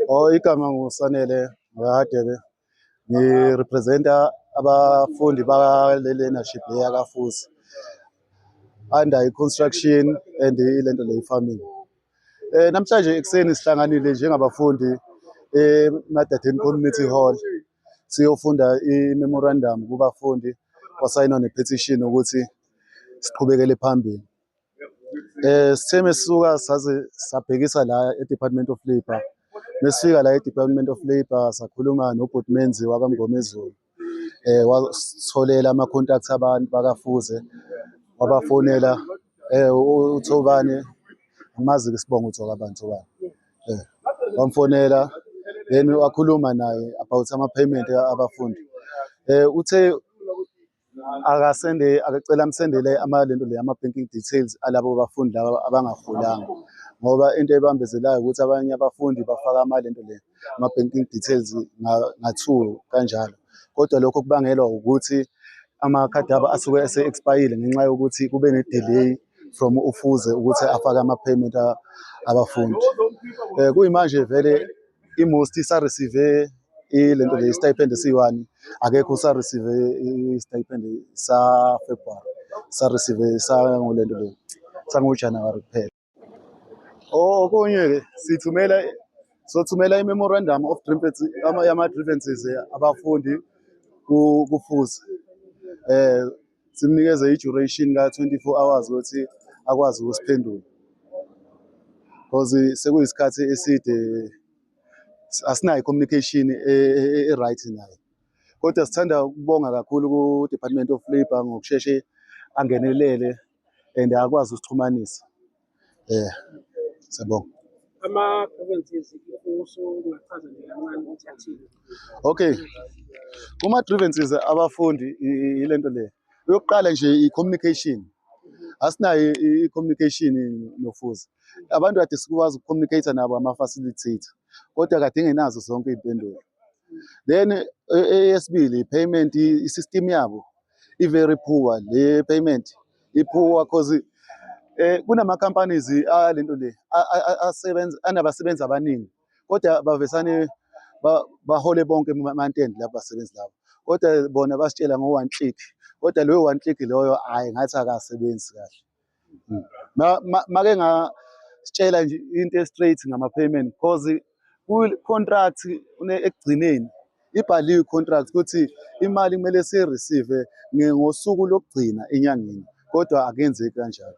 Oh, igama nguSanele Hadebe. Ngi-represent-a abafundi bale learnership le yakaFusi under i-construction and ilento le farming. Namhlanje ekuseni sihlanganile njengabafundi eMadadeni Community Hall, siyofunda i-memorandum kubafundi, kwasayinwa ne-petition ukuthi siqhubekele phambili. Sithe mesisuka saze sabhekisa la e-Department of Labour. Mesifika la e-Department of Labour sakhuluma nobhuti Menzi wakaMngomezulu, wasitholela ama-contacts abantu bakaFuze, wabafonela uThobane, angimazi-ke isibongo ukuthi wakabani Thobane, wamfonela then wakhuluma naye about ama-payment abafundi. Uthe akasende, akacela amsendele amalento le ama-banking details alabo bafundi laba abangaholanga, ngoba into ebambezelayo ukuthi abanye abafundi bafaka amalento le ama-banking details nga-two kanjalo, kodwa lokho kubangelwa ukuthi amakhadi abo asuke ese-expire-ile ngenxa yokuthi kube ne-delay from uFuze ukuthi afake ama-payment abafundi. Kuyimanje vele i-most isa-receive ilento le i-stipend esiyi-one, akekho usa-receive i-stipend sa-February, sa-receive sangolento le sango-January kuphela. Okunye-ke sithumela, sothumela i-memorandum of grievance, yama-grievances abafundi kuFuze. Simnikeze i-duration ka-24 hours ukuthi akwazi ukusiphendula, because sekuyisikhathi eside asinayo i-communication e-right naye. Kodwa sithanda ukubonga kakhulu ku-Department of Labour ngokusheshe angenelele and akwazi usixhumanisa. Siyabonga. Ama-grievances usungachaza nje kancane ukuthi athini? Okay. Kuma-grievances abafundi ilento le. Yokuqala nje i-communication. Asinayo i-communication noFuze. Abantu kade sikwazi uku-communicate nabo ama-facilitator, kodwa kade engenazo zonke iy'mpendulo. Then eyesibili i-payment, i-system yabo i-very poor, le payment i-poor cause kunama-companies alento le asebenza anabasebenzi abaningi, kodwa bavesane bahole bonke month-end labo basebenzi labo, kodwa bona basitshela ngo-one click, kodwa loyo one click loyo hhayi ngathi akasebenzi kahle. Make ngasitshela nje into e-straight ngama-payment, cause ku-contract ekugcineni ibhaliwe i-contract ukuthi imali kumele siyi-receive ngosuku lokugcina enyangeni, kodwa akenzeki kanjalo.